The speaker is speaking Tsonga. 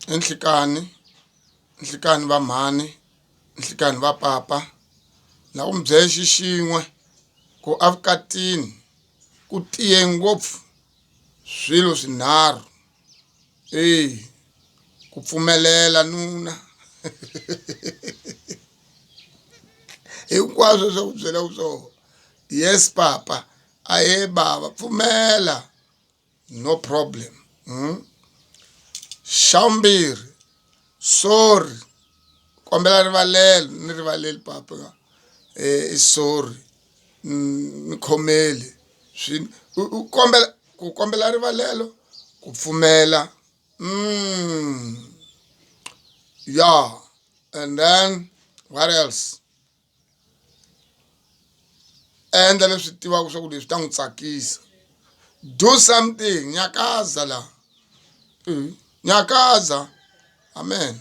I nhlikani nhlikani va mhani nhlikani va papa na ku mi byela xi xin'we ku evukatini ku tiye ngopfu swilo swinharhu eya ku pfumelela nuna hinkwaswo swa ku byelaka swona yes papa ahee bava pfumela no problem xa vumbirhi sorry kombela rivalelo ni rivaleli papa i sorry ni khomeli swi u kombela ku kombela rivalelo ku pfumela ya and then what else. Endla leswi tivaka swa ku leswi ta n'wi tsakisa do something nyakaza la nyakaza amen.